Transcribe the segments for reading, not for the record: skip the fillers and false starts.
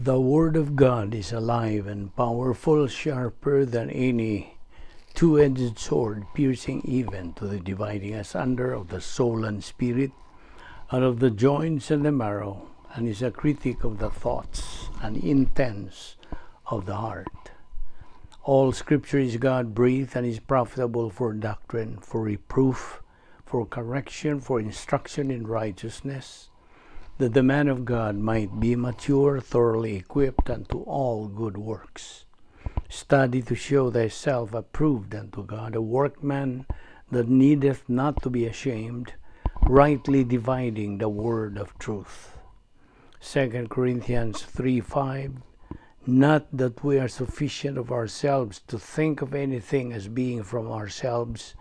The Word of God is alive and powerful, sharper than any two-edged sword, piercing even to the dividing asunder of the soul and spirit, and of the joints and the marrow, and is a critic of the thoughts and intents of the heart. All Scripture is God-breathed and is profitable for doctrine, for reproof, for correction, for instruction in righteousness, that the man of God might be mature, thoroughly equipped unto all good works. Study to show thyself approved unto God, a workman that needeth not to be ashamed, rightly dividing the word of truth. 2 Corinthians 3:5. Not that we are sufficient of ourselves to think of anything as being from ourselves,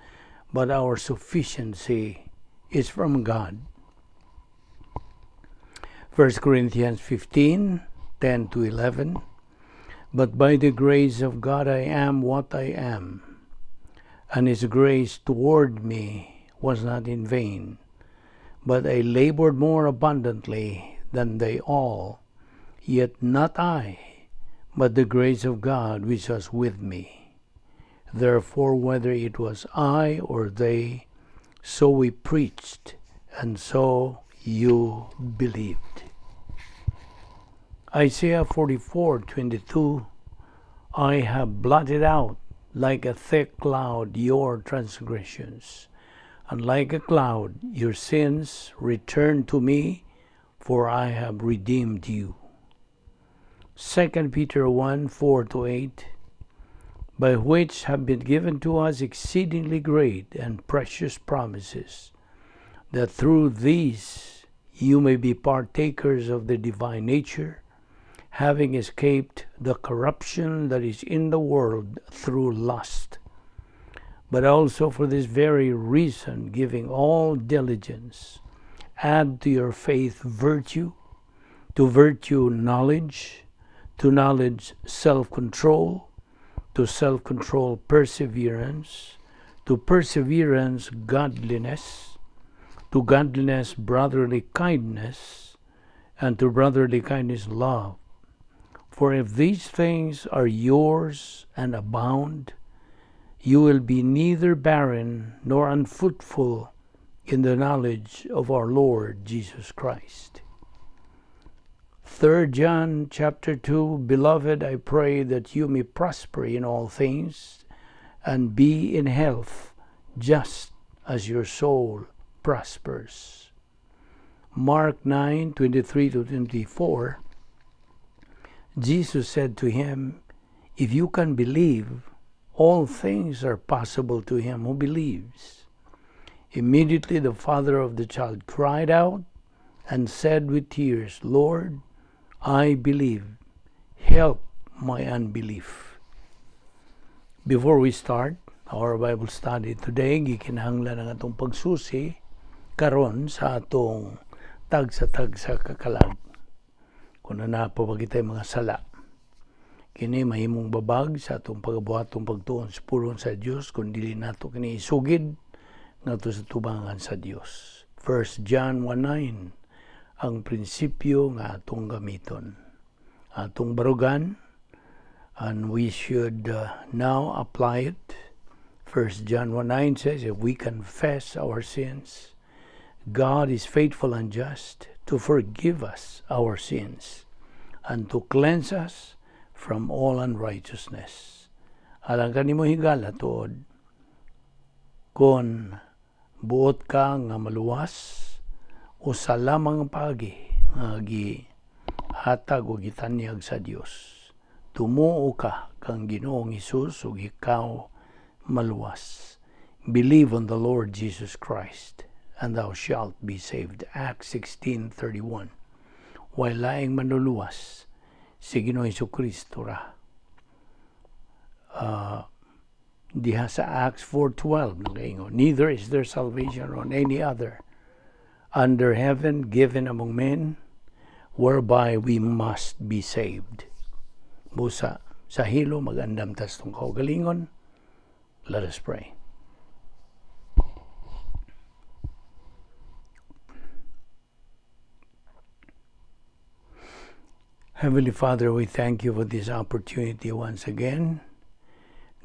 but our sufficiency is from God. 1 Corinthians 15:10 to 11. But by the grace of God I am what I am, and his grace toward me was not in vain, but I labored more abundantly than they all, yet not I, but the grace of God which was with me. Therefore, whether it was I or they, so we preached, and so you believed. Isaiah 44:22. I have blotted out like a thick cloud your transgressions, and like a cloud your sins. Return to me, for I have redeemed you. 2 Peter 1:4 to 8. By which have been given to us exceedingly great and precious promises, that through these you may be partakers of the divine nature, having escaped the corruption that is in the world through lust. But also for this very reason, giving all diligence, add to your faith virtue, to virtue knowledge, to knowledge self-control, to self-control perseverance, to perseverance godliness, to godliness brotherly kindness, and to brotherly kindness love. For if these things are yours and abound, you will be neither barren nor unfruitful in the knowledge of our Lord Jesus Christ. 3 John chapter 2. Beloved, I pray that you may prosper in all things and be in health, just as your soul prospers. Mark 9:23 to 24. Jesus said to him, "If you can believe, all things are possible to him who believes." Immediately the father of the child cried out and said with tears, "Lord, I believe. Help my unbelief." Before we start our Bible study today, gikinahanglan ang atong pagsusi karon sa atong tagsa-tagsa ka kalag, kung naa pa ba kitay mga sala. Kini mahimong babag sa atong pagabuhatong pagtuon sa pulong sa Dios kung dili nato kini isugid ngadto sa tubangan sa Dios. 1 John 1:9 ang prinsipyo nga atong gamiton. Atong barugan, and we should now apply it. 1 John 1:9 says, "If we confess our sins, God is faithful and just to forgive us our sins and to cleanse us from all unrighteousness." Alang kanimo higala tuod, kung buot ka nga maluwas, usa lamang ang paagi nga gihatag o gitanyag sa Dios. Tumuo ka kang Ginoong Hesus ug ikaw maluwas. Believe on the Lord Jesus Christ and thou shalt be saved. Acts 16:31. Way laing manluluwas, si Ginoong Kristo ra. Diha sa Acts 4:12 nagaingon, "Neither is there salvation on any other under heaven given among men whereby we must be saved." Busa sa hilo magandam tas tong kaugalingon. Let us pray. Heavenly Father, we thank you for this opportunity once again.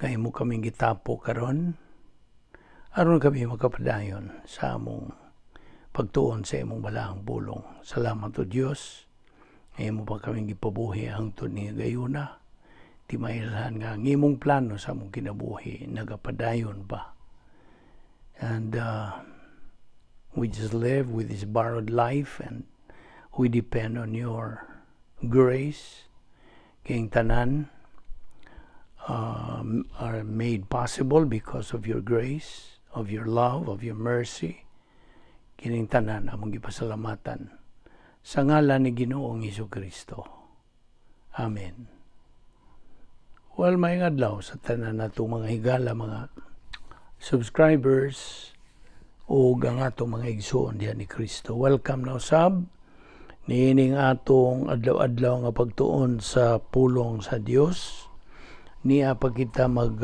Nga imo kaming gitapok karon aron kami makapadayon sa among pagtuon sa imong balaang pulong. Salamat, O Dios. Nga imo pa kaming gipabuhi hangtod ni gayuna. Di mailhan nga ang imong plano sa among kinabuhi nagapadayon pa. And we just live with this borrowed life and we depend on your grace. Kay tanan are made possible because of your grace, of your love, of your mercy. Kining tanan among gipasalamatan sa ngalan ni Ginoong Hesus Kristo. Amen. Well, maayong adlaw sa tanan nato mga higala, mga subscribers o ang atong mga igsoon diha ni Kristo. Welcome na usab niining atong adlaw-adlaw nga pagtuon sa pulong sa Dios. Niya pa kita mag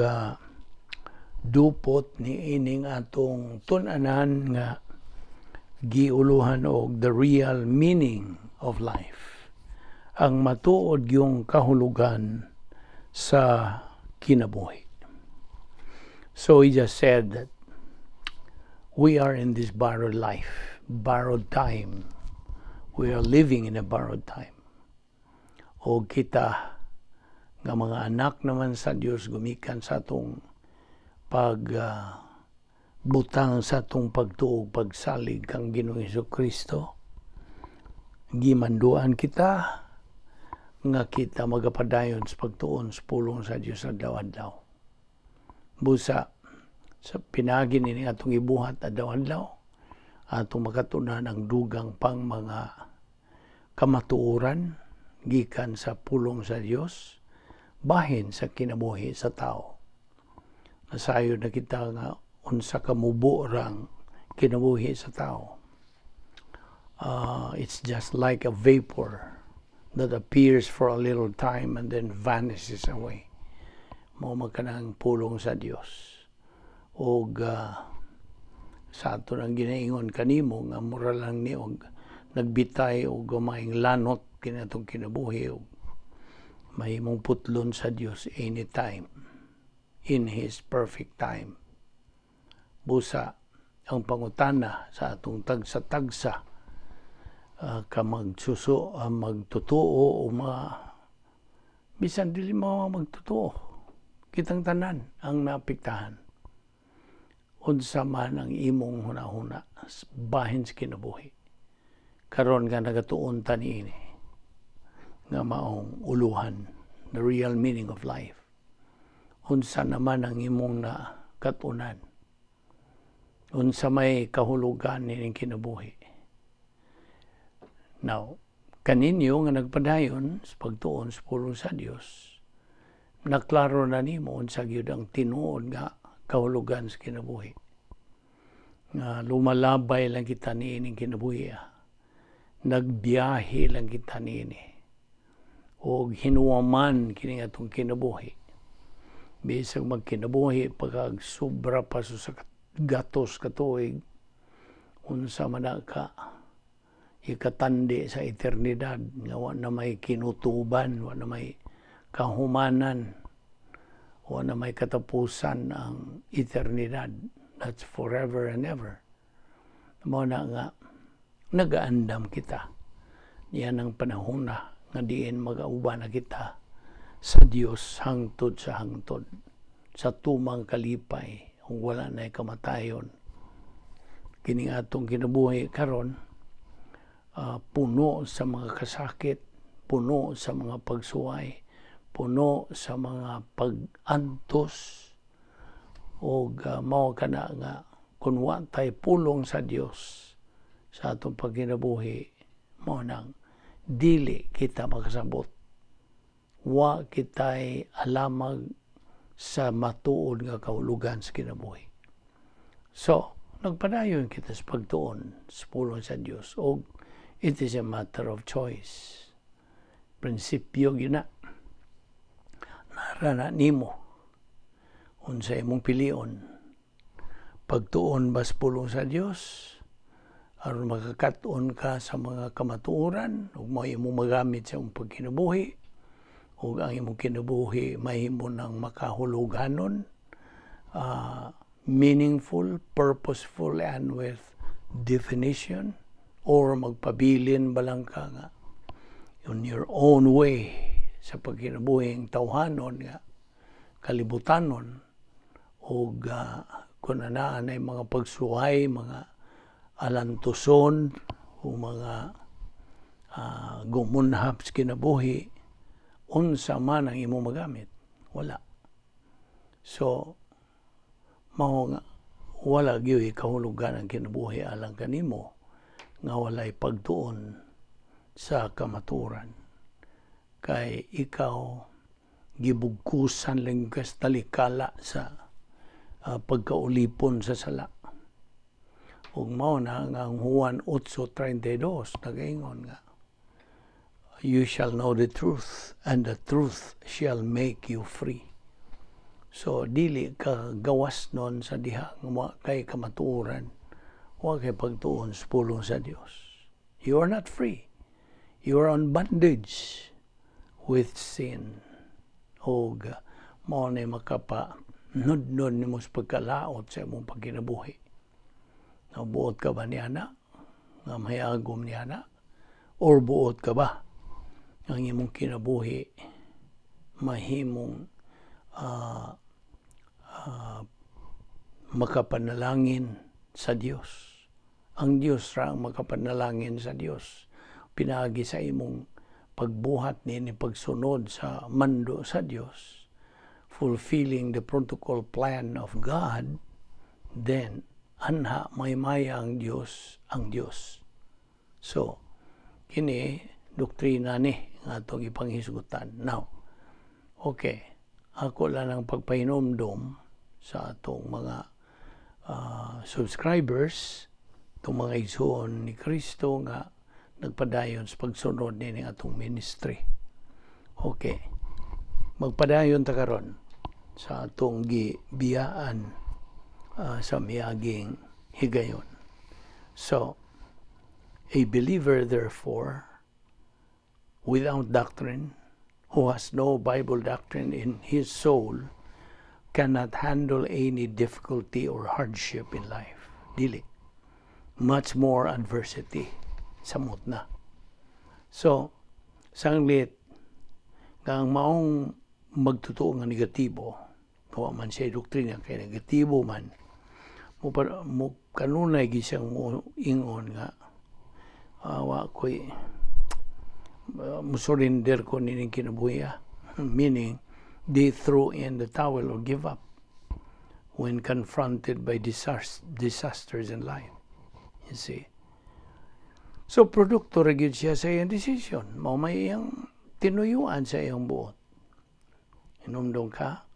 dupot ni ining atong tun-anan nga giuluhan og the real meaning of life, ang matuod yung kahulugan sa kinabuhi. So he just said that we are in this borrowed life, borrowed time. We are living in a borrowed time. O kita nga mga anak naman sa Dios, gumikan sa atong pag butang sa atong pagtuo, pagsalig kang Ginoong Hesus Kristo, gimanduan kita nga kita magapadayon sa pagtuon sa pulong sa Dios adlaw-adlaw. Busa sa pinagi ni atong ibuhat adlaw-adlaw, atong makatunan ang dugang pang mga kamatuoran gikan sa pulong sa Dios bahin sa kinabuhi sa tao. Nasayod na kita nga unsa ka mubo rang kinabuhi sa tao. It's just like a vapor that appears for a little time and then vanishes away. Mao man kanang pulong sa Dios. Og sa ato nang ginaingon kanimo nga mura lang ni og nagbitay og gamayng lanot kinatong kinabuhi og mahimong putlon sa Dios anytime in His perfect time. Busa ang pangutana sa atong tagsa-tagsa ka magsuso, magtotoo o mga bisan dili mo magtotoo, kitang tanan ang naapektahan, unsa man ang imong hunahuna bahin sa kinabuhi karon nga nagatuon ta niini nga maong uluhan, the real meaning of life? Unsa naman ang imong na katunan? Unsa may kahulugan nining kinabuhi? Now, kaninyo nga nagpadayon sa pagtuon sa pulong sa Dios, naklaro na nimo unsa gyud ang tinuod nga kahulugan sa kinabuhi. Nga lumalabay lang kita niining kinabuhi. Ah. Nagbiyahe lang kita niini. O hinuwaman kini atong kinabuhi. Bisag magkinabuhi pagkag sobra pa sa gatos ka tuig, unsa man na ka ikatandi sa eternidad nga wa na may kinutuban, wa na may kahumanan, wa na may katapusan ang eternidad. That's forever and ever. Mao na nga nagaandam kita. Yan ang panahon na nga diin magauban na kita sa Dios hangtod sa hangtod sa tumang kalipay kung wala na kamatayon. Kini atong kinabuhi karon puno sa mga kasakit, puno sa mga pagsuway, puno sa mga pag-antos og mao kana nga kung wa tay pulong sa Dios sa atong pagkinabuhi, mao nang dili kita makasabot, wa kitay alamag sa matuod nga kahulugan sa kinabuhi. So nagpadayon kita sa pagtuon sa pulong sa Dios og it is a matter of choice. Prinsipyo gyud na. Nara na nimo unsa imong pilion: pagtuon ba sa pulong sa Dios. Aron makakat-on ka sa mga kamatuoran ug mao imong magamit sa imong pagkinabuhi ug ang imong kinabuhi mahimo nang makahuluganon, meaningful, purposeful and with definition, or magpabilin ba lang ka nga on your own way sa pagkinabuhing tawhanon nga kalibutanon ug kung anaa nay mga pagsuway, mga alantuson o mga gumunhap sa kinabuhi, unsa man ang imong magamit? Wala. So mao nga wala gyud kahulugan ang kinabuhi alang kanimo nga walay pagtuon sa kamatuoran kay ikaw gibugkusan lang kas talikala sa pagkaulipon sa sala. Ug mao na nga ang Juan 8:32 nagaingon nga, "You shall know the truth and the truth shall make you free." So dili ka gawas nun sa diha nga wa kay kamatuoran, wa kay pagtuon sa pulong sa Dios. You are not free. You are on bondage with sin. Og mao ni makapa nudnod nimo sa pagkalaot sa imong pagkinabuhi. Nabuot ka ba niana? Nga mahayagom niana? Or buot ka ba ang imong kinabuhi mahimong makapanalangin sa Dios? Ang Dios ra ang makapanalangin sa Dios pinaagi sa imong pagbuhat niini, pagsunod sa mando sa Dios, fulfilling the protocol plan of God. Then anha maymaya ang Dios, ang Dios. So kini doktrina ni nga atong ipanghisgutan now. Okay, ako lang ang pagpahinomdom sa atong mga subscribers, itong mga igsuon ni Kristo nga nagpadayon sa pagsunod nining atong ministry. Okay. Magpadayon ta karon sa atong gibiyaan sa miaging higayon. So, a believer therefore without doctrine, who has no Bible doctrine in his soul, cannot handle any difficulty or hardship in life. Dili. Much more adversity. Samot na. So, sanglit, nga ang maong magtotoo nga negatibo, wa man siya doktrina kay negatibo man, mo kanunay gyud siyang mo ingon nga wa ko'y musurrender ko nining kinabuhi ah. Meaning, they throw in the towel or give up when confronted by disasters in life. You see? So, produkto ra gyud siya sa iyang decision. Mao may iyang tinuyuan sa iyang buot. Hinumdum ka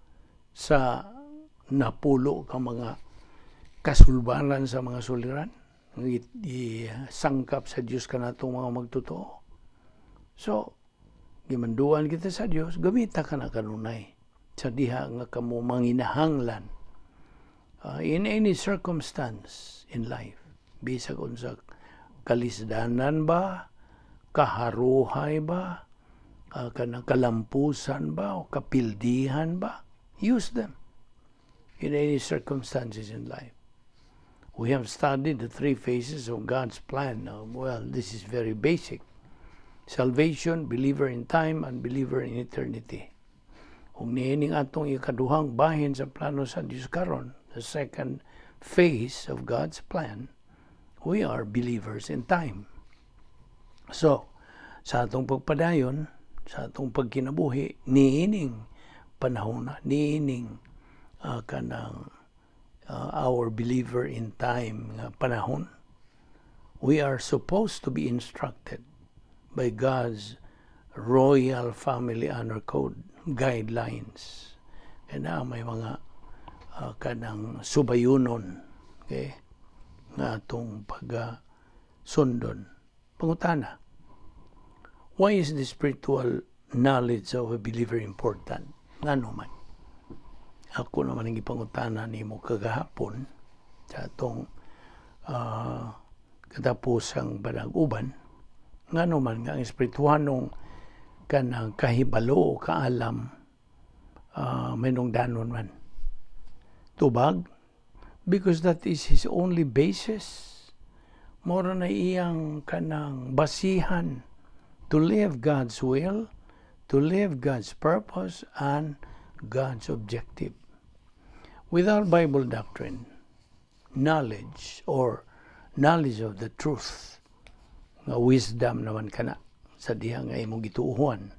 sa napulo ka mga kasulbaran sa mga suliran sangkap sa Dios kanatong mga magtotoo. So, gimanduan kita sa Dios, gamita ka na kanunay sa diha nga kamo manginahanglan in any circumstance in life. Bisag unsa kalisdanan ba, kaharuhay ba, kanang kalampusan ba, o kapildihan ba, use them in any circumstances in life. We have studied the three phases of God's plan. Now, well, this is very basic. Salvation, believer in time, and believer in eternity. Kung niining atong ikaduhang bahin sa plano sa Diyos karon, the second phase of God's plan, we are believers in time. So, sa atong pagpadayon, sa atong pagkinabuhi, niining panahon na, niining kanang our believer in time nga panahon, we are supposed to be instructed by God's Royal Family Honor Code guidelines. Kaya na may mga kanang subayunon, okay, nga atong pag sundon. Pangutana, why is the spiritual knowledge of a believer important? Ngano man? Ako naman ang gipangutana nimo kagahapon sa atong Katapusang panag-uban, ngano man nga ang espirituhanong kanang kahibalo o kaalam may man. Tubag, because that is his only basis. Mao ra na iyang kanang basihan to live God's will, to live God's purpose and God's objective. Without Bible doctrine, knowledge or knowledge of the truth, nga wisdom naman kana sa diha nga imong gituohan.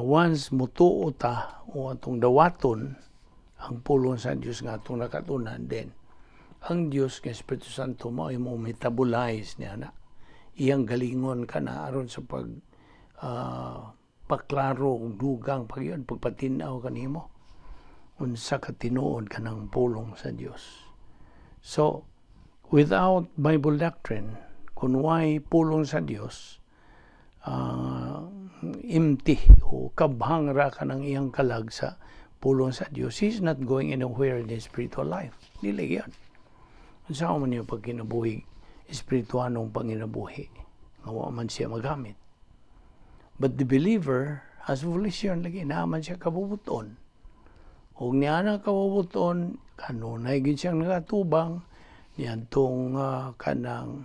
Once mutuo ta o atong dawaton ang pulong sa Dios nga atong nakatunan, then ang Dios nga Espiritu Santo mao mo metabolize niya na iyang galingon ka na aron sa pag paklaro og dugang pagyon pagpatin-aw kanimo unsa ka tinuod kanang pulong sa Dios. So, without Bible doctrine, kung way pulong sa Dios, empty o kabhang ra ka ng iyang kalag sa pulong sa Dios, he's not going anywhere in his spiritual life. Dili yan. Unsa man niyo pagkinabuhi, espirituanong panginabuhi, nga wa man siya magamit. But the believer has volition lagi, naa man siya kabubuton. Ug niya na kabubuton, kanunay gid siyang nagatubang niadtong kanang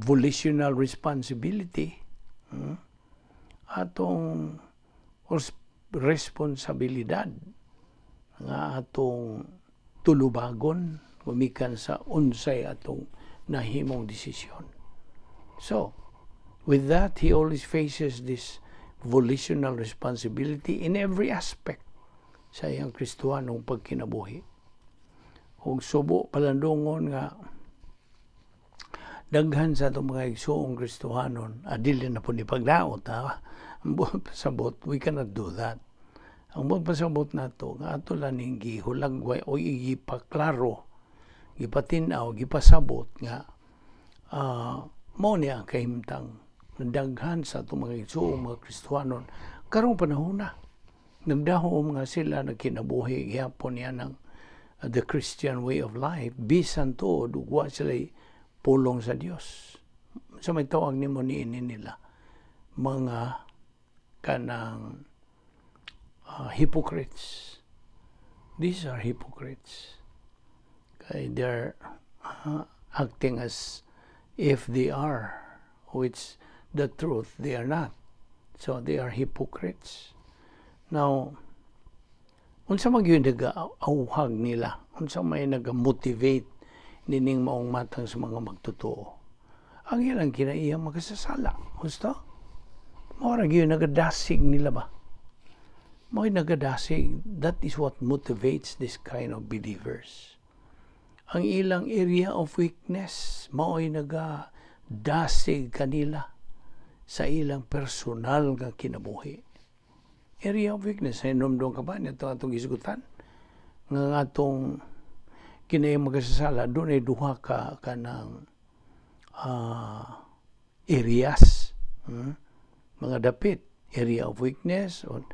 volitional responsibility, atong responsibilidad nga atong tulubagon gumikan sa unsay atong nahimong desisyon. So, with that, he always faces this volitional responsibility in every aspect sa iyang Kristohanong pagkinabuhi. Ug subo palandungon nga daghan sa atong mga igsuong Kristohanon, adili na po ni pagdaot ha. Ang buot pasabot, we cannot do that. Ang buot pasabot nato nga ato lang ning gihulagway o gipaklaro, gipatin-aw, gipasabot nga mao niya ang kahimtang daghan sa atong mga igsuong mga Kristohanon karong panahon na nagdahom nga sila nagkinabuhi gihapon niya ng the Christian way of life bisan tuod ug wa sila pulong sa Dios. Sa may tawag nimo niini nila mga kanang hypocrites. These are hypocrites. Kay they're acting as if they are, which the truth they are not. So they are hypocrites. Now, unsa man gyud nag-auhag nila? Unsa may nag-motivate nining maong matang sa mga magtotoo? Ang ilang kinaiya makasasala. Gusto? Mao ra gyud nagadasig nila ba? Mao nagadasig. That is what motivates this kind of believers. Ang ilang area of weakness, mao'y nagadasig kanila sa ilang personal nga kinabuhi. Area of weakness, ay numdong ka ba nito atong gisgutan? Nga atong kinay magkasasala, doon ay duha ka kanang areas. Mga dapit, area of weakness o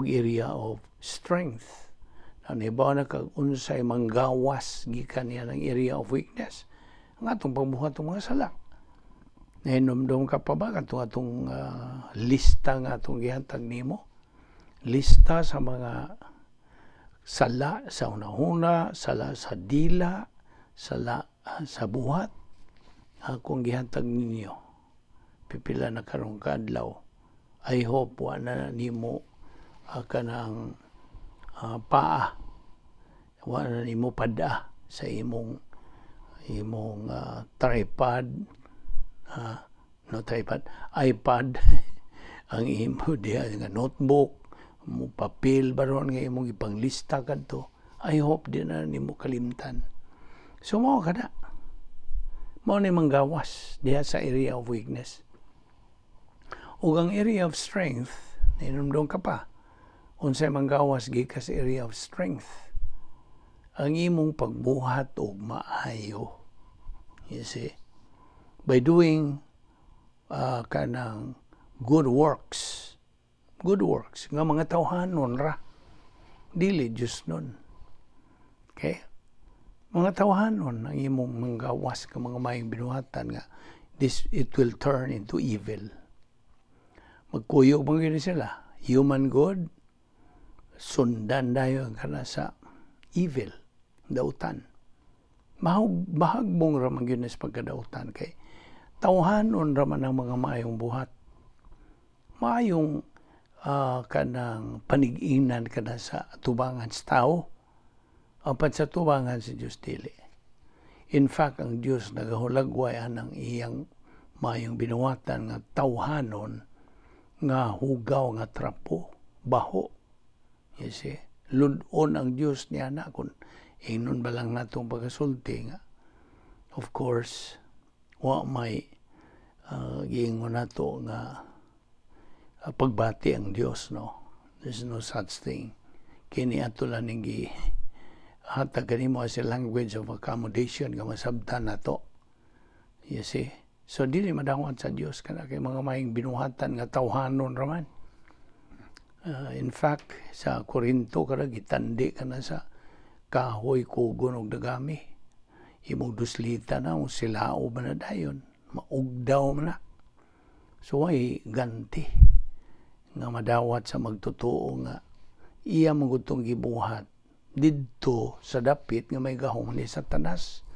area of strength. Nahibaw na kag unsay manggawas gikan niya ng area of weakness. Ang atong pagbuhat ng mga sala. Nahinumdum ka pa ba katong atong lista nga atong gihatag nimo? Lista sa mga sala sa hunahuna, sala sa dila, sala sa buhat akong gihatag ninyo. Pipila na karong kaadlaw. I hope wa na nimo kanang paa. Wa na nimo pada sa imong tripod, no tripod, iPad, ang imo diha nga notebook mo, papel baron nga imong ipanglista kadto. I hope di na nimo kalimtan. So mao kada mao ni manggawas diha sa area of weakness. Ug ang area of strength, ninumdong ka pa unsay manggawas gikan sa area of strength? Ang imong pagbuhat og maayo, you see, by doing kanang good works, good works nga mga tawhanon ra, dili Diyos nun. Okay, Mga tawhanon ang imong manggawas ka mga maayong binuhatan nga this it will turn into evil. Magkuyog man gyud sila. Human good, sundan dayon kana sa evil, dautan. Mahagbong ra man gyud sa pagkadautan kay tawhanon ra man ang mga maayong buhat. Maayong kanang panig-inan kana sa tubangan sa tao. Apan sa tubangan sa Diyos, dili. In fact, ang Diyos nagahulagway anang iyang maayong binuhatan nga tawhanon nga hugaw nga trapo, baho. You see? Lud-on ang Diyos niya na kung ingnon ba lang natong pagkasulti nga. Of course, wa may giingon nato nga pagbati ang Diyos, no? There's no such thing. Kini ato lang ning gihatag kanimo as a language of accommodation nga masabtan nato. You see? So dili madawat sa Dios kana kay mga maayong binuhatan nga tawhanon raman. In fact, sa Korinto kada gitandi kana sa kahoy, kugon og dagami. Imong duslita na mo silao man na dayon, maugdaw man na. So way ganti nga madawat sa magtotoo nga iya mo gutong gibuhat didto sa dapit nga may gahom ni Satanas,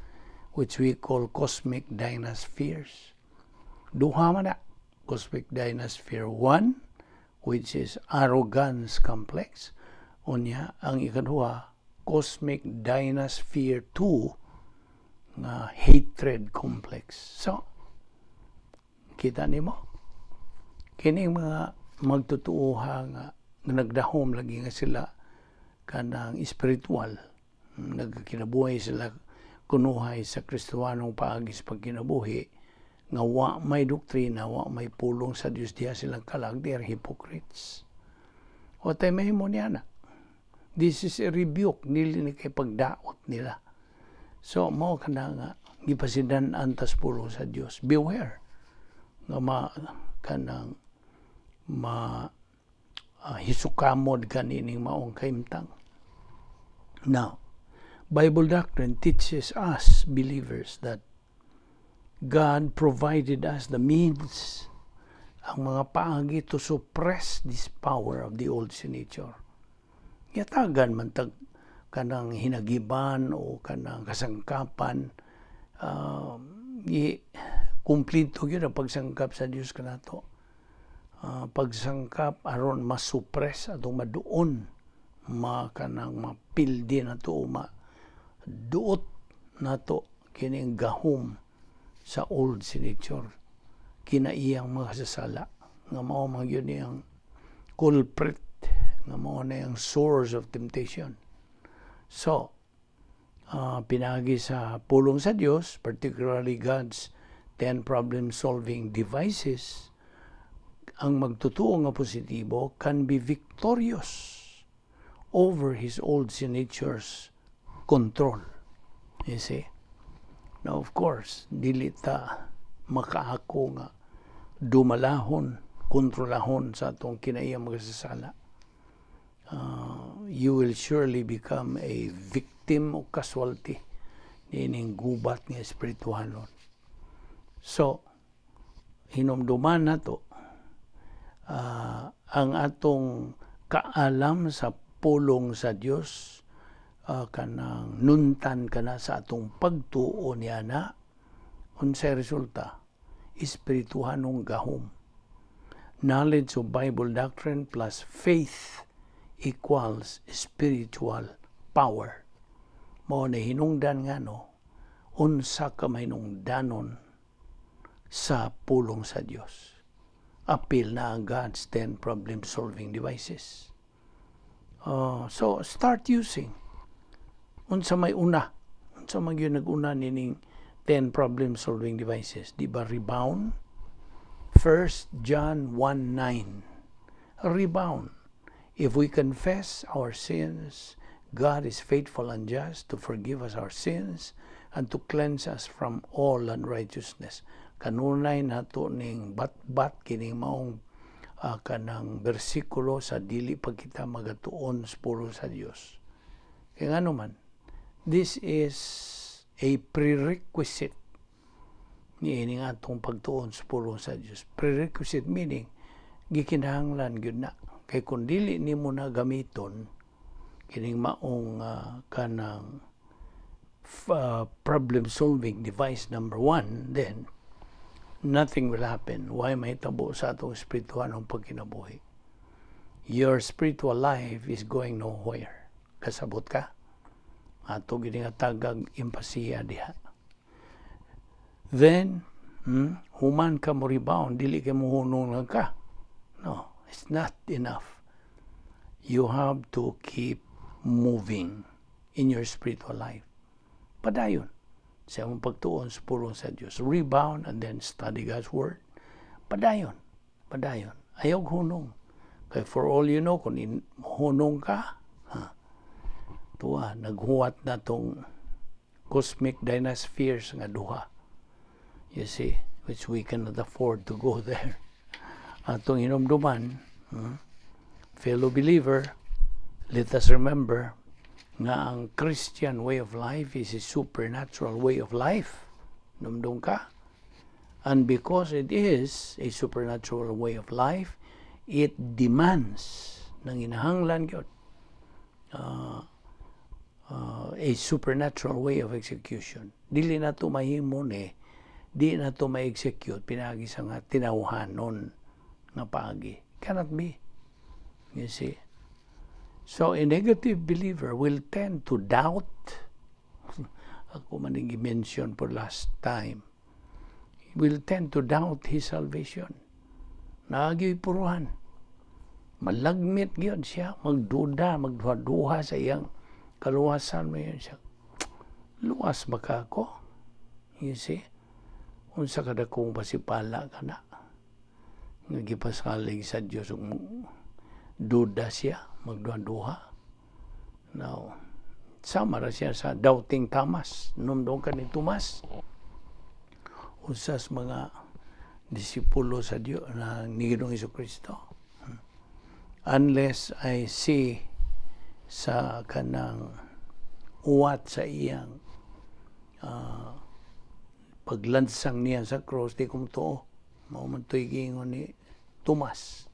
which we call cosmic dynaspheres. Duha man na. Cosmic dynasphere 1, which is arrogance complex. Unya, ang ikaduha, cosmic dynasphere 2, nga hatred complex. So, kita nimo kini mga magtutuoha nga nagdahom lagi nga sila kanang espiritual, nagkinabuhi sila kunuhay sa Kristohanong paagi sa pagkinabuhi nga wa may doktrina, wa may pulong sa Dios diha silang kalag, they are hypocrites. Wa tay mahimo niya na. This is a rebuke nila ni kay pagdaot nila. So mao kana nga gipasidan-an tas pulong sa Dios. Beware nga ma kanang ma hisukamod kanining maong kaimtang. Now, Bible doctrine teaches us believers that God provided us the means, ang mga paagi to suppress this power of the old sin nature. Yatagan man tag kanang hinagiban o kanang kasangkapan, i kumplito gyud ang pagsangkap sa Dios kanato. Pagsangkap aron masuppress atong maduon, ma kanang mapildi nato o maduot nato kining gahom sa old sin nature kinaiyang mga kasasala nga mao man gyud niyang culprit, nga mao na yung source of temptation. So, pinaagi sa pulong sa Dios, particularly God's 10 problem-solving devices, ang magtotoo nga positibo can be victorious over his old sin nature's control. You see? Now, of course, dili ta makaako nga dumalahon, kontrolahon sa atong kinaiyang magasasala. You will surely become a victim o casualty niining gubat nga espirituhanon. So, hinumduman nato ang atong kaalam sa pulong sa Dios, kanang nuntan kana sa atong pagtuo niya na unsay resulta, espirituhanong gahom. Knowledge of Bible doctrine plus faith equals spiritual power. Mao na hinungdan nga no unsa ka mahinungdanon sa pulong sa Dios, apil na ang God's 10 problem solving devices. So start using. Unsa may una? Unsa man gyud nag-una nining 10 problem solving devices? Di ba rebound? 1 John 1:9. Rebound. If we confess our sins, God is faithful and just to forgive us our sins and to cleanse us from all unrighteousness. Kanunay nato ning bat-bat kining maong kanang bersikulo sa dili pa kita magatuon sa pulong sa Dios. Kaya nga man, This is a prerequisite niining atong pagtuon sa pulong sa Dios. Prerequisite meaning gikinahanglan gyud na. Kay kung dili nimo na gamiton kining maong kanang problem solving device number one, then nothing will happen. Way mahitabo sa atong espirituhanong pagkinabuhi? Your spiritual life is going nowhere. Kasabot ka? Ato gini nga tagag empasiya diha. Then, human ka mo rebound, dili ka mohunong lang ka. No, it's not enough. You have to keep moving in your spiritual life. Padayon sa imong pagtuon sa pulong sa Dios. Rebound and then study God's Word. Padayon. Padayon. Ayaw hunong. Kay for all you know, kung hunong ka, ha, tuwa, naghuwat na tong cosmic dynaspheres nga duha. You see, which we cannot afford to go there. Atong hinumduman, fellow believer, let us remember nga ang Christian way of life is a supernatural way of life. Numdum ka? And because it is a supernatural way of life, it demands, nang inahanglan gyud, a supernatural way of execution. Dili na to mahimo ni, di na to ma-execute pinaagi sa nga tinawhanon nga paagi. Cannot be. You see? So a negative believer will tend to doubt. Ako man yung mention for last time. He will tend to doubt his salvation. Naagyo'y puruhan. Malagmit gyud siya, magduda, magduha-duha sa iyang kaluwasan mo yun siya. Luwas ba ka ako? You see? Unsa kadakong pasipala ka na? Nga gipasalig sa Dios ug duda siya, magduha-duha. Now, sama ra siya sa Doubting Thomas. Numdum ka ni Tomas. Usas mga disipulo sa Dios na ni Ginoong Kristo. "Unless I see sa kanang uwat sa iyang paglansang niya sa cross, di ko tuo." Mao man to'y giingon ni Tomas.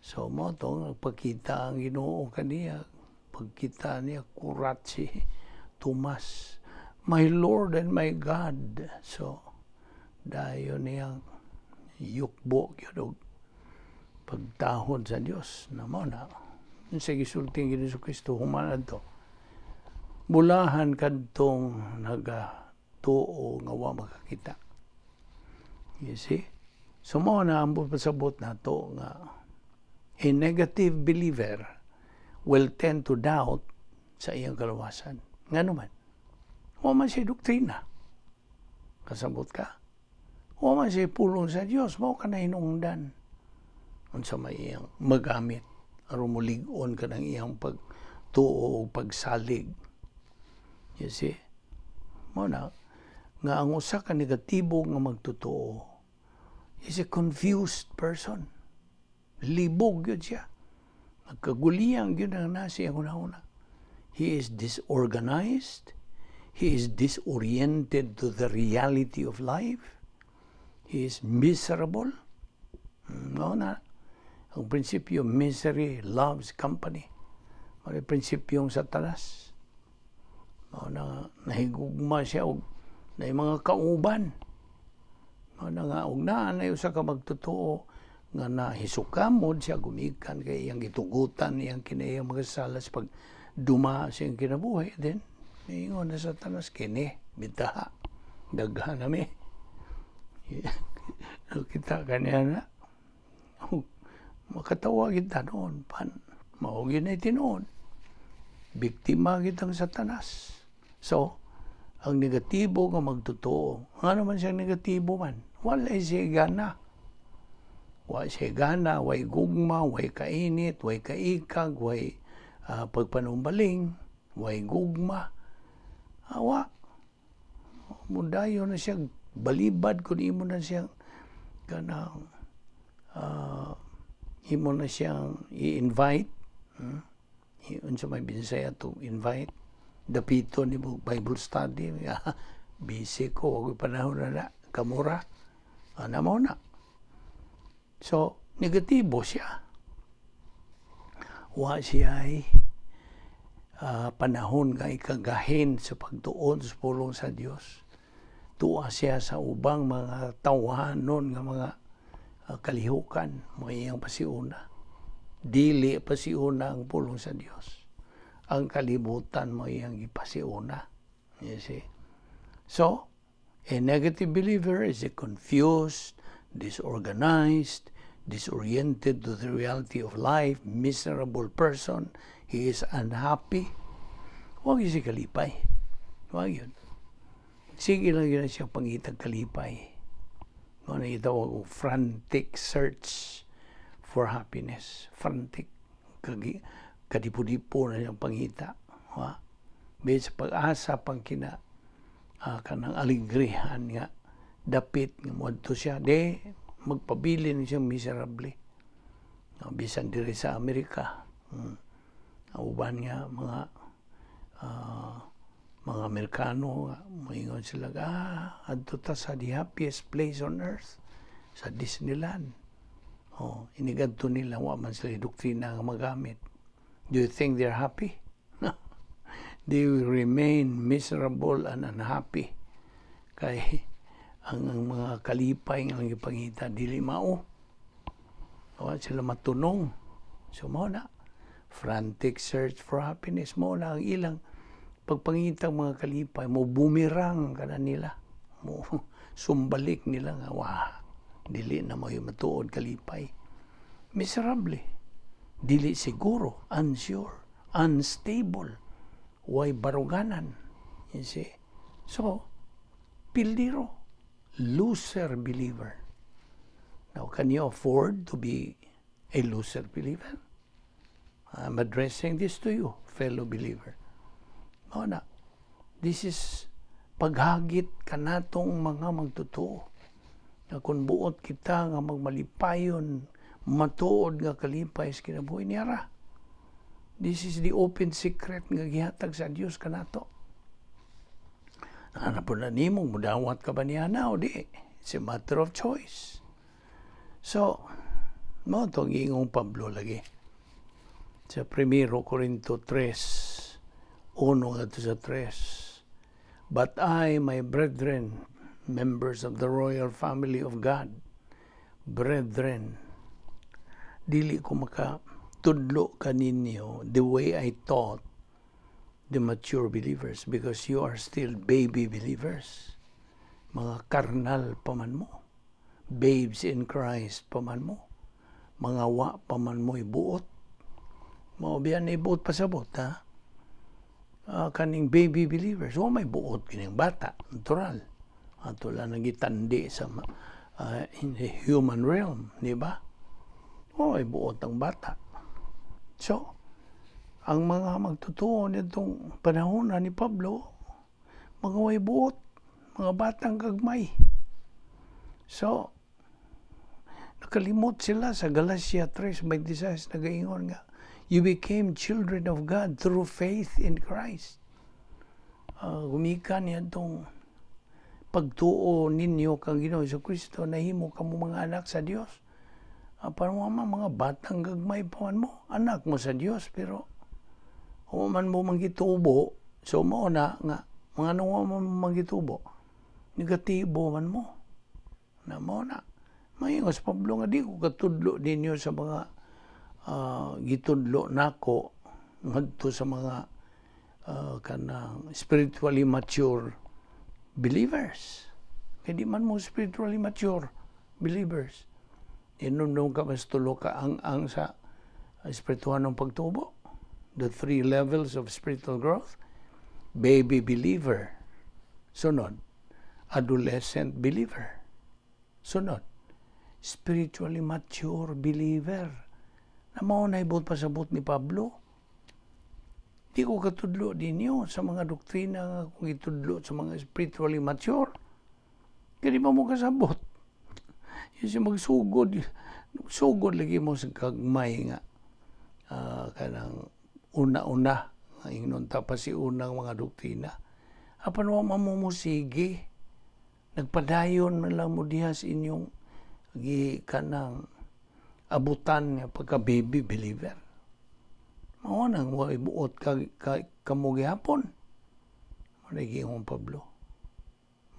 So mo to nagpakita ang Ginoo kaniya, pagkita niya kurat si Tomas. "My Lord and my God." So dayon niyang yukbo gyud og pagtahod sa Dios na mo na. Sa gisulti ang Ginoong Kristo human adto. "Bulahan kadtong nagatuo nga wa makakita." You see? So mo na ang pasabot nato nga a negative believer will tend to doubt sa iyang kaluwasan. Nga naman, wa man siya doktrina. Kasabot ka? Wa man siya pulong sa Dios, mao ka na hinungdan. Unsa may iyang magamit aron mulig-on ka ng iyang pagtuo o pagsalig. You see? Mo na nga ang usa ka negatibo nga magtotoo is a confused person. Libog yun siya. Nagkaguliyang yun ang nasi ang una-una. He is disorganized. He is disoriented to the reality of life. He is miserable. No na. Ang prinsipyo, misery loves company. Mao prinsipyong Satanas. Mao na nahigugma siya og na mga kauban. Mao na nga og naa na usa ka magtotoo nga nahisukamod siya gumikan kay iyang gitugutan iyang kinahiyang mga sala sa pag duma sa iyang kinabuhi, then ingon na Satanas, "Kini bitaha, daghan nami." Kita kaniya na makatawa kita noon pan mao gyud na tinuod, biktima kitang Satanas. So ang negatibo nga magtotoo, nga naman siyang negatibo man, wala siya gana, wa siya gana, way gugma, way kainit, way kaikag, way pagpanumbaling, way gugma. Awa mudayo na siya balibad kung imo na siyang kanang imo na siyang i-invite. Unsa may Binsaya to invite? Dapito nimo Bible study, busy ko, wa panahon na na, kamura. Ana mo na. So, negatibo siya. Wa siya ay panahon nga ikagahin sa pagtuon sa pulong sa Dios. Tuwa siya sa ubang mga tawhanon nga mga kalihukan, mga iyang pasiuna. Dili pasiuna ang pulong sa Dios. Ang kalibutan mo iyang ipasiuna. You see? So, a negative believer is a confused, disorganized, disoriented to the reality of life, miserable person. He is unhappy. Huwag yun siya kalipay. Huwag yun. Sige lang yun siya pangitag kalipay. Ano itawag ko, frantic search for happiness. Frantic. Kagi, kadipo-dipo na siyang pangita. Ha? Sa pag-asa pang kina kanang aligrihan nga dapit nga moadto siya de magpabilin siyang miserable, no, bisan diri sa Amerika. Ang uban nga mga Amerikano nga moingon sila, "Adto ta sa the happiest place on earth, sa Disneyland." Oh, inigadto nila, wa man sila doktrina nga magamit. Do you think they're happy? No. They will remain miserable and unhappy kay ang mga kalipay nga lang ipangita dili mao. Wa sila matunong. So mao na, frantic search for happiness mo na ang ilang pagpangitang mga kalipay, mo bumirang kana nila, mo sumbalik nila nga wa dili na mo yung matuod kalipay. Miserable, dili siguro, unsure, unstable, way baruganan, you see? So pildiro, loser believer. Now, can you afford to be a loser believer? I'm addressing this to you, fellow believer. Mao na. This is paghagit kanatong mga magtotoo. Nga kung buot kita nga magmalipayon, matuod nga kalipay sa kinabuhi niya. This is the open secret nga gihatag sa Dios kanato. Ana po na nimo, mudawat ka ba niya na o di? It's a matter of choice. So, mao to ang ingong Pablo lagi. Sa 1 Corinto 3, 1 ngadto sa 3. "But I, my brethren, members of the royal family of God, brethren, dili ko maka tudlo kaninyo the way I taught the mature believers because you are still baby believers. Mga karnal pa man mo. Babes in Christ pa man mo. Mga wa pa man mo ibuot. Mao biyan ibuot pasabot, ha? Kaning baby believers, wa may buot kining bata, natural. Ato lang nagitandi sa in the human realm, di ba? Wa may buot ang bata. So, ang mga magtotoo nitong panahon na ni Pablo, mga way buot, mga batang gagmay. So, nakalimot sila sa Galatia 3:26, nagaingon nga, "You became children of God through faith in Christ." Gumikan niya itong pagtuo ninyo kang Ginoo Kristo, nahimo kamo mga anak sa Dios. Parang mga batang gagmay pa man mo, anak mo sa Dios, pero wa man mo manggitubo, so mao na nga, mga nung man manggitubo, negatibo man mo. Na mao na. Mayos Pablo nga di ko katudlo ninyo sa mga gitudlo nako ngadto sa mga kanang spiritually mature believers. Kay di man mo spiritually mature believers. Inumdum ka mas tulo ka ang sa espiritual ng pagtubo. The three levels of spiritual growth. Baby believer. Sunod, adolescent believer. Sunod, spiritually mature believer. Na mao na ibot pasabot ni Pablo. Di ko katudlo ninyo sa mga doktrina nga kung itudlo sa mga spiritually mature. Kaya di pa mo kasabot. Yun siya magsugod. Sugod lagi mo sa gagmay nga kanang una-una Nga ingnon ta pasiunang mga doktrina. Apan wa man mo musige. Nagpadayon man lang mo diha sa inyong gi kanang abutan nga pagka baby believer. Mao nang wa ibuot ka kamo gihapon. Mao na giingon Pablo.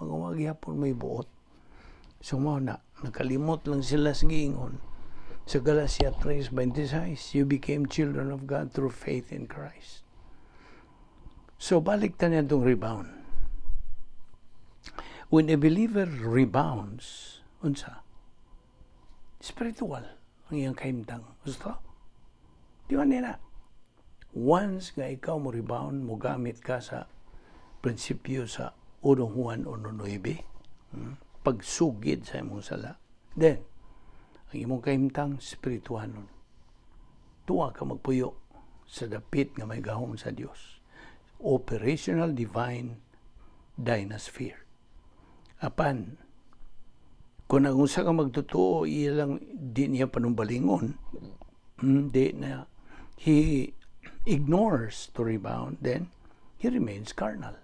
Mga wa gihapon may buot. So mao na, nakalimot lang sila sa giingon. Sa Galatia 3:26, "You became children of God through faith in Christ." So balik ta niya itong rebound. When a believer rebounds, unsa? Spiritual ang iyang kahimtang. Gusto? Di ba nila? Once nga ikaw mo rebound, mo gamit ka sa prinsipyo sa 1 Juan 1:9, pagsugid sa imong sala. Then, ang imong kahimtang spirituhanon. Tuwa ka magpuyo sa dapit nga may gahom sa Dios. Operational divine dynasphere. Apan, kung ang usa ka magtotoo, ilang di niya panumbalingon, di na, he ignores to rebound, then he remains carnal.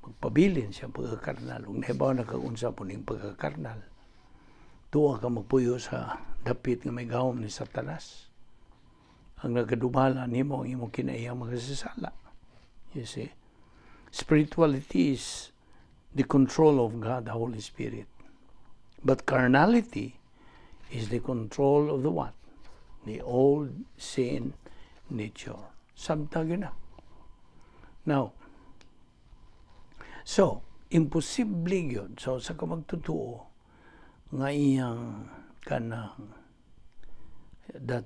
Magpabilin siya pagkakarnal. Kung nahibaw na kag unsa po ning pagkakarnal, tuwa ka magpuyo sa dapit nga may gahom ni Satanas. Ang nagadumala nimo ang imong kinaiyang makasasala. You see? Spirituality is the control of God, the Holy Spirit. But carnality is the control of the what? The old sin nature. Sabta gyud na. Now, so, imposible yun. So, sa ka magtotoo, nga iyang kanang that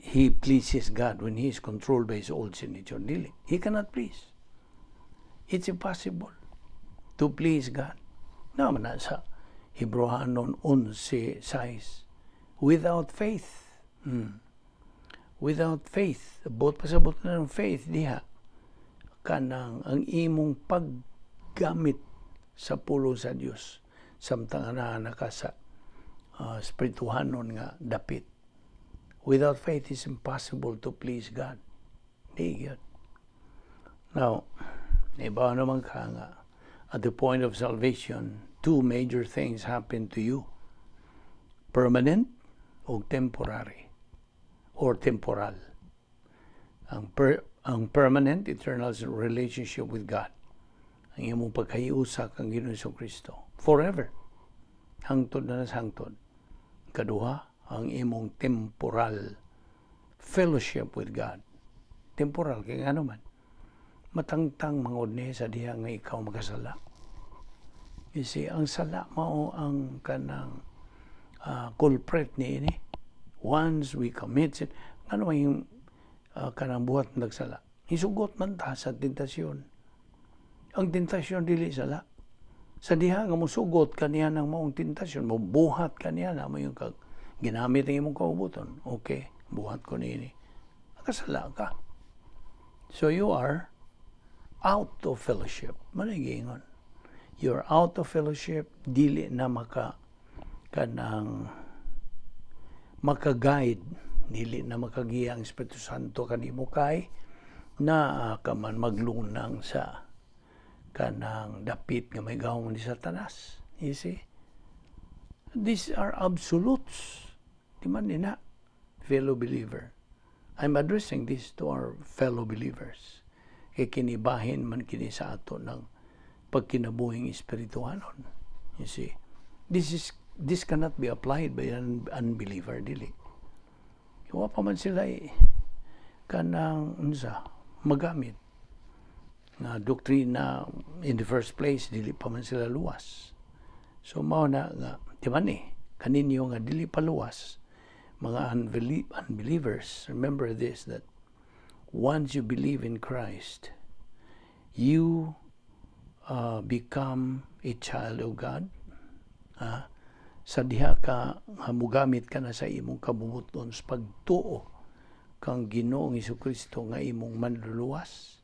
he pleases God when he is controlled by his old sin nature. Dili. He cannot please. It's impossible to please God. Naman na sa Hebreohanon 11:6. Without faith. Without faith. Buot pasabot na ng faith diha. Kanang ang imong paggamit sa pulong sa Dios samtang anaa na ka sa spirituhanon nga dapit. Without faith, it's impossible to please God. Di yun. Now, iba naman ka nga, at the point of salvation, two major things happen to you. Permanent o temporary or temporal. Ang permanent, eternal relationship with God. Ang imong pagkahiusa kang Ginoong Kristo. Forever. Hangtod na sa hangtod. Kaduha, ang imong temporal fellowship with God. Temporal, kay ano man, matangtang mangod ni sa diha nga ikaw makasala. You see, ang sala mao ang kanang culprit ni ini. Once we commit sin, ano man yung kanang buhat nagsala? Hisugot man ta sa tentasyon. Ang tentasyon dili sala. Sa diha nga musugot kaniya ng maong tentasyon, mobuhat kaniya na mo yung kag ginamit ang imong kaubuton. Okay, buhat ko niini. Nakasala ka. So you are out of fellowship. Managingon. You're out of fellowship, dili na maka kanang maka-guide, dili na makagiya ang Espiritu Santo kanimo kay naa ka man maglunang sa kanang dapit nga may gahom ni Satanas. You see? These are absolutes. Di man ni na, fellow believer. I'm addressing this to our fellow believers. Kay kinibahin man kini sa ato ng pagkinabuhing espirituhanon. You see? This cannot be applied by an unbeliever, dili. Wa pa man sila eh, kanang unsa magamit nga doktrina. In the first place, dili pa man sila luwas. So mao na nga di man ni kaninyo nga dili pa luwas, mga unbelievers, remember this, that once you believe in Christ, you become a child of God, ah, sa diha ka nga mugamit ka na sa imong kabubut-on sa pagtuo kang Ginoong Kristo nga imong manluluwas,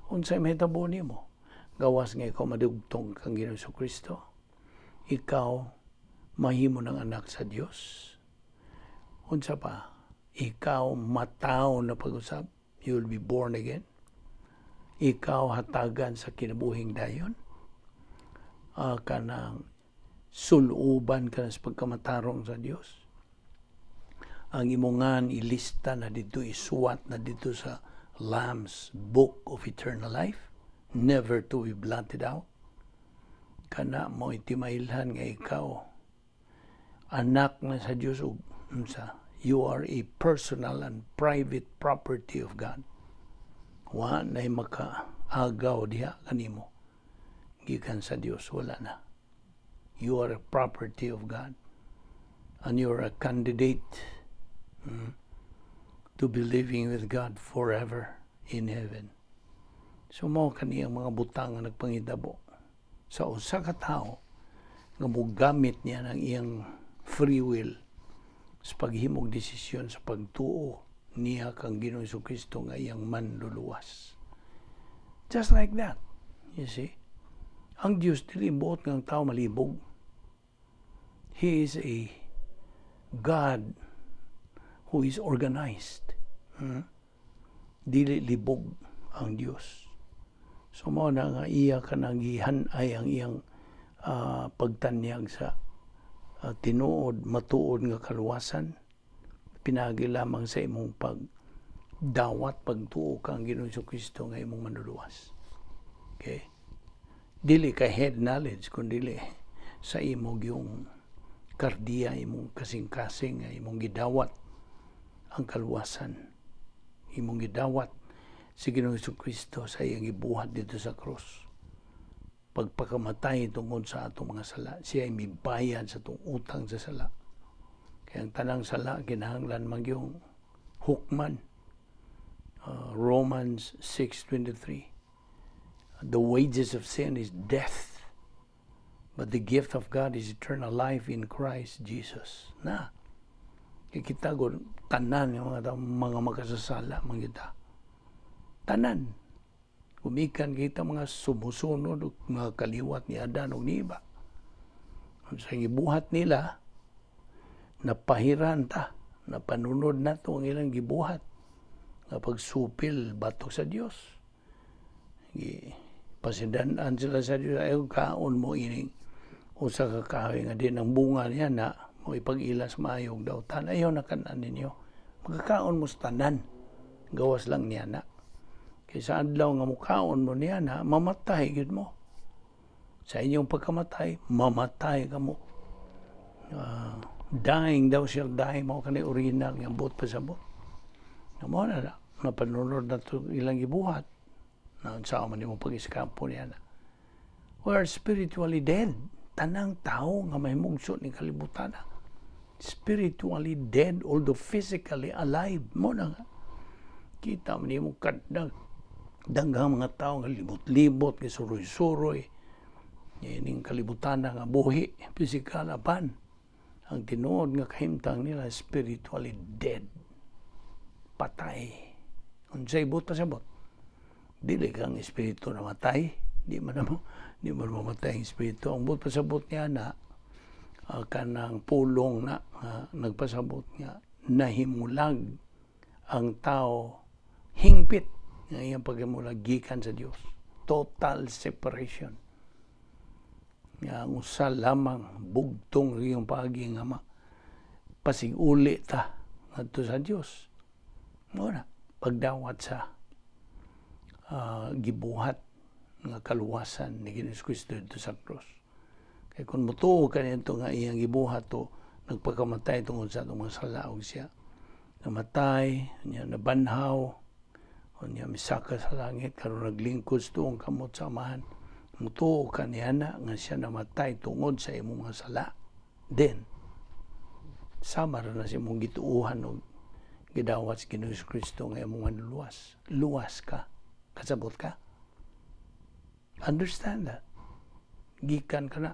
unsay mahitabo nimo gawas nga ikaw madugtong kang Ginoong Kristo? Ikaw mahimo ng anak sa Dios. Unsa pa? Ikaw matawo na pag-usab, you will be born again. Ikaw hatagan sa kinabuhing dayon. Kanang suluban ka na sa pagkamatarong sa Dios. Ang imong ngan ilista na dito, isuwat na dito sa Lamb's Book of Eternal Life, never to be blotted out. Kana mo timailhan nga ikaw anak na sa Dios ug unsa, you are a personal and private property of God. Wa nay makaagaw diha kanimo gikan sa Dios, wala na. You are a property of God and you are a candidate to be living with God forever in heaven. So mao kani ang mga butang nga nagpangitabo sa usa ka tawo nga mogamit niya ng iyang free will sa paghimog desisyon sa pagtuo niya kang Ginoong Kristo nga iyang manluluwas. Just like that. You see? Ang Diyos, dili buot nga ang tao malibog. He is a God who is organized. Dili libog ang Diyos. So mao na nga iya kanang gihan-ay ang iyang pagtanyag sa tinuod, matuod nga kaluwasan pinagi lamang sa imong pagdawat, pagtuo kang Ginoong Kristo nga imong manluluwas. Okay? Dili ka head knowledge, kundi sa imong yung kardiya, imong kasing-kasing nga imong gidawat ang kaluwasan. Imong gidawat si Ginoong Kristo sa iyang gibuhat dito sa krus. Pagpakamatay tungod sa atong mga sala, siya ay mibayad sa atong utang sa sala. Kaya ang tanang sala, kinahanglan man yung hukman. Romans 6:23. The wages of sin is death, but the gift of God is eternal life in Christ Jesus. Na, kay kita gud tanan nga mga tao, mga makasasala man kita. Tanan. Gumikan kita mga sumusunod ug mga kaliwat ni Adan ug ni Eva. Sa gibuhat nila, napahiran ta, napanunod nato ang ilang gibuhat nga pagsupil batok sa Dios. Gi pasidan-an sila sa Dios, "Ay kaon mo ining usa ka kahoy nga din ang bunga niya na mo ipag-ila sa maayong dautan. Ayaw na kan-an ninyo. Magkakaon mo sa tanan. Gawas lang niya na. Kay sa adlaw nga mukaon mo niya na, mamatay gyud mo. Sa inyong pagkamatay, mamatay ka mo." Dying thou shall die, mao kani original nga buot pasabot. Na mo na na, napanunod na to ilang gibuhat. Na unsa man nimo pag-iskapo niya na. We are spiritually dead. Tanang tao nga mahimugso ni kalibutan na. Spiritually dead, although physically alive. Mo na nga. Kita mo nimo kadang daghang mga tao nga libot-libot, nga suroy-suroy. Ining kalibutan nga buhi, physical apan. Ang tinuod nga kahimtang nila, spiritually dead. Patay. Unsay buot pasabot? Dili kang espiritu na matay. Di man mamatay ang espiritu. Ang buot pasabot niya na kanang pulong na nagpasabot nga nahimulag ang tao hingpit nga iyang paghimulag gikan sa Dios. Total separation. Nga ang usa lamang bugtong iyong paagi nga ma pasig-uli ta ngadto sa Dios. Mao na pagdawat sa gibuhat nga kaluwasan ni Ginoong Kristo dito sa krus. Kay kung mutuo ka nito nga iyang gibuhat to, nagpakamatay tungod sa atong mga sala ug siya namatay, niya nabanhaw, niya misaka sa langit, karon naglingkod sa tuong kamot sa Amahan. Mutuo ka niya na nga siya namatay tungod sa imong mga sala. Then, sama ra na sa imong gituuhan og gidawat sa Ginoong Kristo nga imong manluluwas. Luwas ka. Kasabot ka? Understand that. Gikan ka na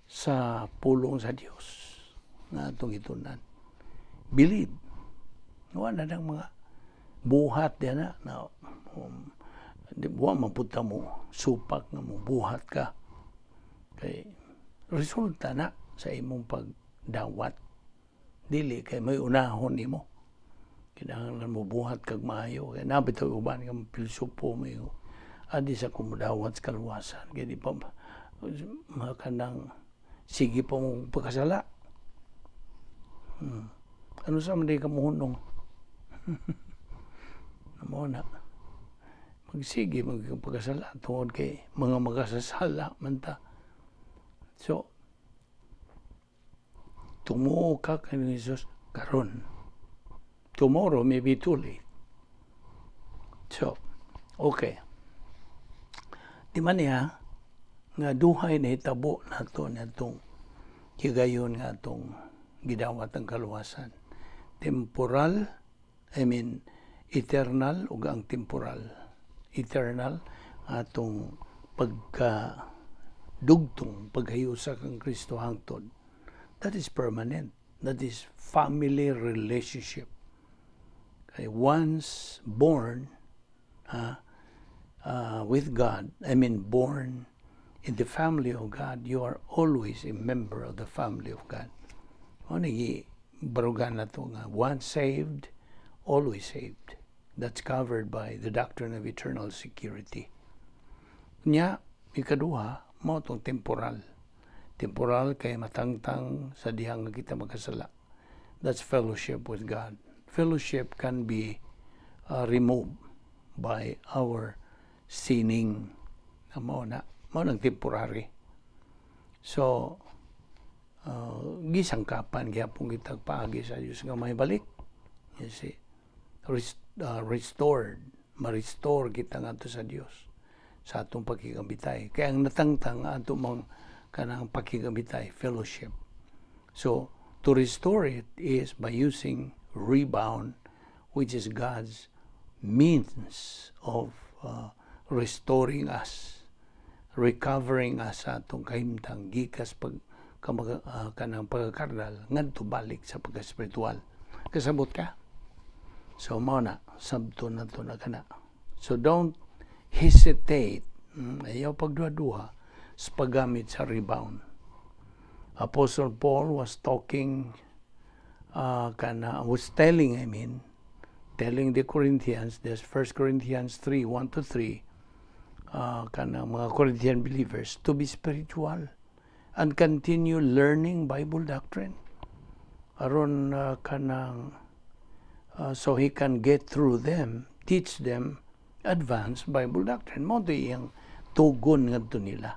sa pulong sa Dios nga atong gitunan. Believe. Wala na mga buhat diyan na, na di wa man pud ta mo supak nga mo buhat ka kay resulta na sa imong pagdawat, dili kay may unahon nimo. Kinahanglan mo buhat kag maayo. Kay naa bitaw uban nga pilosopo mo yung adi sa kumudawat sa kaluwasan. Kaya di pa makanang sige pa mo pagkasala. Ano sa man di ka muhunong? Mao na. Magsige magpagkasala tungod kay mga makasasala man ta. So, tumuo ka kay Jesus karon. Tomorrow may be too late. So, okay. Di man niya nga duhay na hitabo nato natong higayon nga atong gidawat ang kaluwasan. Temporal, I mean, eternal ug ang temporal. Eternal atong pagka dugtong paghiusa kang Kristo hangtod. That is permanent. That is family relationship. Kay once born with God, I mean born in the family of God, you are always a member of the family of God. Mao ni barugan na to nga once saved, always saved. That's covered by the doctrine of eternal security. Nya, ikaduha, mao tong temporal. Temporal kay matangtang sa dihang nga kita magkasala. That's fellowship with God. Fellowship can be removed by our sinning. Na mao na, mao nang temporary. So, gisangkapan gyapon kita paagi sa Dios nga may balik. You see, restored, ma-restore kita ngadto sa Dios sa atong pakigabitay. Kaya ang natangtang ato mang kanang pakigabitay, fellowship. So, to restore it is by using rebound, which is God's means of restoring us, recovering us sa atong kahimtang gikas pag kanang pagkakarnal ngadto balik sa pagka-spiritual. Kasabot ka? So mao na, sabto na to na kana. So don't hesitate. Ayaw pagduha-duha sa paggamit sa rebound. Apostle Paul was talking kana was telling, I mean, telling the Corinthians, this 1 Corinthians 3, 1 to 3, kana mga Corinthian believers to be spiritual and continue learning Bible doctrine. Aron kanang so he can get through them, teach them advanced Bible doctrine. Mao to iyang tugon ngadto nila.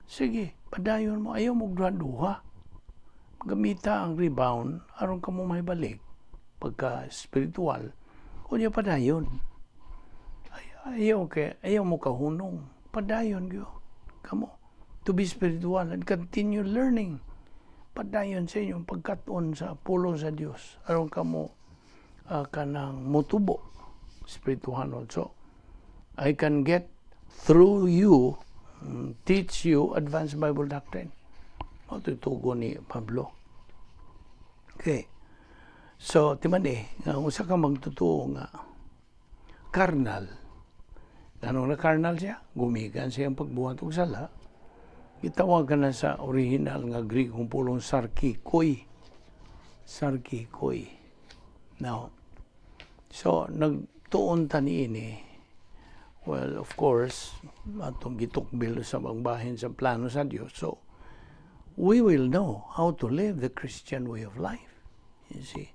Sige, padayon mo, ayaw mo duha. Gamita ang rebound aron kamo mahibalik pagka spiritual. Unya padayon. Ay, ayaw kay ayaw mo kahunong. Padayon gyud kamo to be spiritual and continue learning. Padayon sa inyong pagkat-on sa pulong sa Dios aron kamo kanang mutubo spirituhanon. So, I can get through you, teach you advanced Bible doctrine. Mao to tugon ni Pablo. Okay. So, timan eh, nga usa ka magtotoo nga carnal. Anong na carnal siya? Gumikan siya ang pagbuhat og sala. Gitawag ka na sa original nga Greek pulong sarkikoi. Sarkikoi. Now, so nagtuon ta niini. Well, of course, atong gitukbil sa bahin sa plano sa Dios. So, we will know how to live the Christian way of life. You see?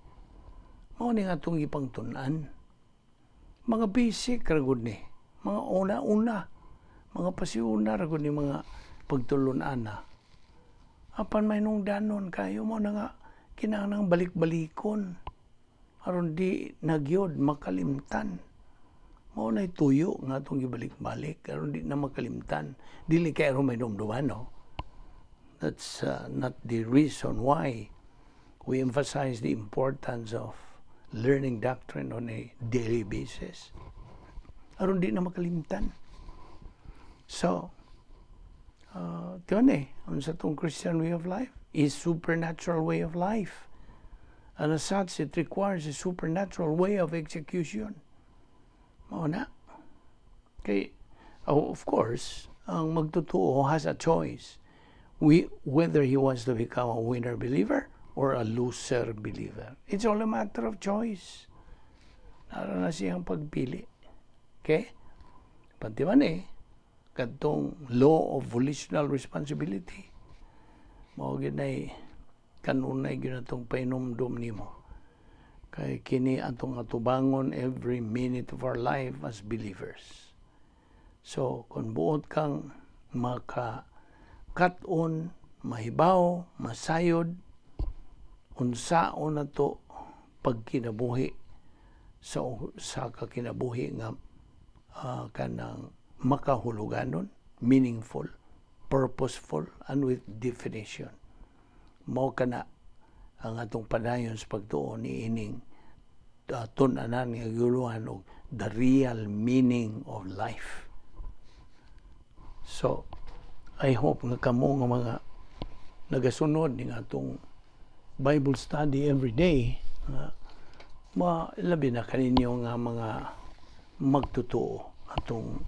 Mao ni nga atong ipangtun-an. Mga basic ra gud ni. Mga una-una. Mga pasiuna ra gud ni mga pagtulun-an na. Apan may nung danon kayo mao na nga kinahanglan balik-balikon. Aron di nagyod makalimtan. Mao na tuyo nga atong gibalik-balik aron di na makalimtan. Dili kay aron may dumduman, no? That's not the reason why we emphasize the importance of learning doctrine on a daily basis. Aron di na makalimtan. So, tiyan eh, ang sa tong Christian way of life is supernatural way of life. And as such, it requires a supernatural way of execution. Mao na. Kay, oh, of course, ang magtotoo has a choice. Whether he wants to become a winner believer or a loser believer. It's all a matter of choice. Naa ra na siyang pagpili. Okay? Pati man eh, kadtong law of volitional responsibility. Mao gyud nay kanunay gyud atong painumdum nimo. Kay kini atong atubangon every minute of our life as believers. So, kung buot kang maka kat-on, mahibaw, masayod, unsaon na to pagkinabuhi sa kakinabuhi nga kanang makahuluganon, meaningful, purposeful, and with definition. Mao kana ang atong padayon sa pagtuon ni ining tun-anan nga guluhan og the real meaning of life. So, I hope nga kamo nga mga nagasunod ning atong Bible study every day nga ma labi na kaninyo nga mga magtotoo, atong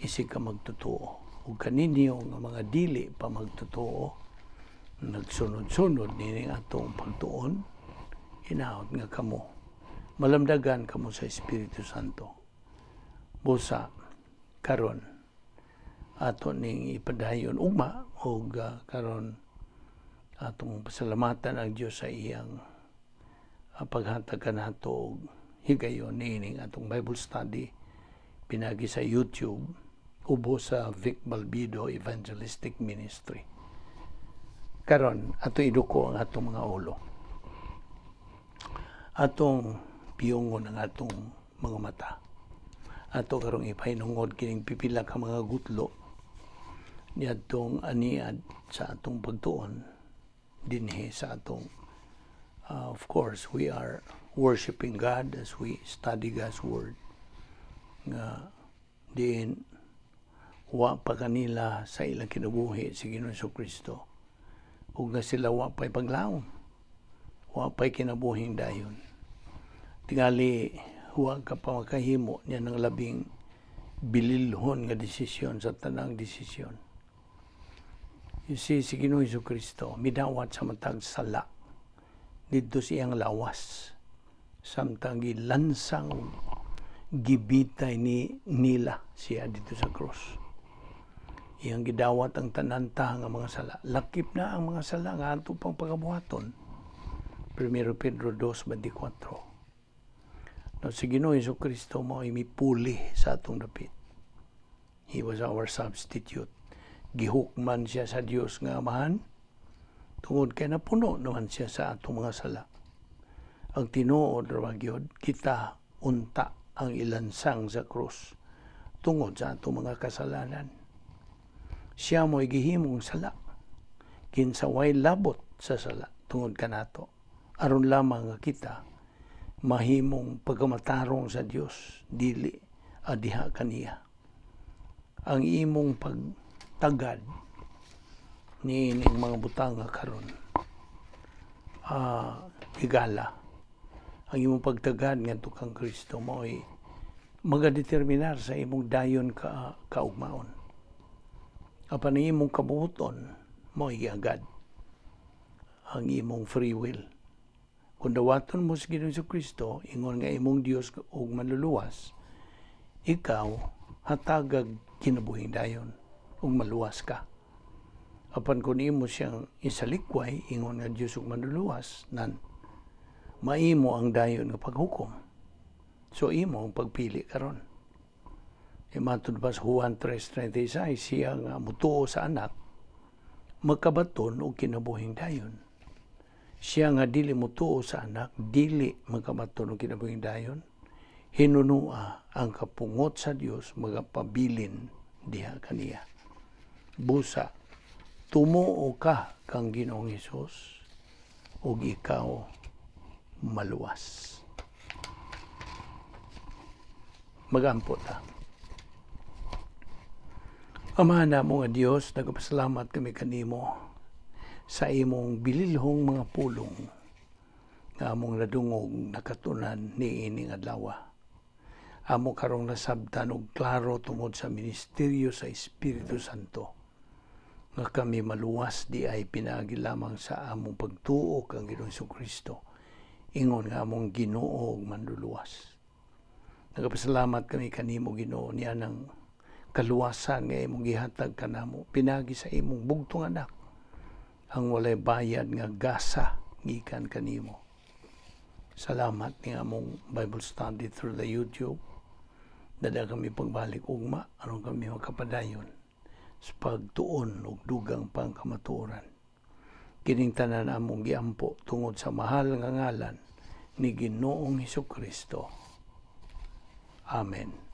isig ka magtotoo, ug kaninyo nga mga dili pa magtotoo nagsunod-sunod nining atong pagtuon, hinaot nga kamo malamdagan kamo sa Espiritu Santo. Busa karon ato ning ipadayon ugma ug karon atong pasalamatan ang Dios sa iyang paghatag kanato og higayon niining atong Bible study pinagi sa YouTube ubo sa Vic Balbido Evangelistic Ministry. Karon ato iduko ang atong mga ulo. Atong piyongon ang atong mga mata. Ato karong ipahinungod kining pipila ka mga gutlo niadtong aniad sa atong pagtuon dinhi sa atong of course, we are worshiping God as we study God's word, nga diin wa pa kanila sa ilang kinabuhi si Ginoong Kristo ug nga sila wa pa'y paglaom, wa pa'y kinabuhing dayon. Tingali wa ka pa makahimo niya ng labing bililhon nga desisyon sa tanang desisyon. You see, si Ginoong Kristo midawat sa matag sala didto sa iyang lawas samtang gilansang gibitay ni nila siya dito sa cross. Iyang gidawat ang tanan ta nga mga sala. Lakip na ang mga sala nga ato pang pagabuhaton. 1 Pedro 2.24. No, si Ginoo Hesus Kristo mao mipuli sa atong dapit. He was our substitute. Gihukman siya sa Dios nga Amahan tungod kay napuno naman siya sa atong mga sala. Ang tinuod ra gyud, kita unta ang ilansang sa krus tungod sa atong mga kasalanan. Siya mo'y gihimong sala. Kinsaway labot sa sala tungod kanato. Aron lamang nga kita mahimong pagkamatarong sa Dios dili adiha kaniya. Ang imong pagtagad niining mga butanga karon, higala, ang imong pagtagad ngadto kang Kristo mao'y magadeterminar sa imong dayon ka kaugmaon. Apan ang imong kabuoton mao'y giagad ang imong free will. Kung dawaton mo si Ginoong Kristo ingon nga imong Dios ug manluluwas, ikaw hatagag kinabuhing dayon ug maluwas ka. Apan kung imo siyang isalikway ingon nga Dios ug manluluwas, nan maimo ang dayon nga paghukom. So imo ang pagpili karon. E matud pa sa Juan 3:36, siya nga mutuo sa Anak makabaton og kinabuhing dayon. Siya nga dili mutuo sa Anak, dili makabaton og kinabuhing dayon. Hinunua ang kapungot sa Dios magapabilin diha kaniya. Busa tumuo ka kang Ginoong Hesus ug ikaw maluwas. Magampo ta. Ama namo nga Dios, nagpasalamat kami kanimo sa imong bililhong mga pulong nga among nadungog, nakatunan niining adlaw. Amo karong nasabtan og klaro tungod sa ministeryo sa Espiritu Santo nga kami maluwas di ay pinaagi lamang sa among pagtuo kang Ginoong Kristo ingon nga among Ginoo ug manluluwas. Nagapasalamat kami kanimo, Ginoo, niya ng kaluwasan nga imong gihatag kanamo pinagi sa imong bugtong anak, ang walay bayad nga gasa gikan kanimo. Salamat ni among Bible study through the YouTube. Dada kami pagbalik ugma aron kami makapadayon sa pagtuon og dugang pang kamatuoran. Kining tanan among giampo tungod sa mahal nga ngalan ni Ginoong Hesus Kristo. Amen.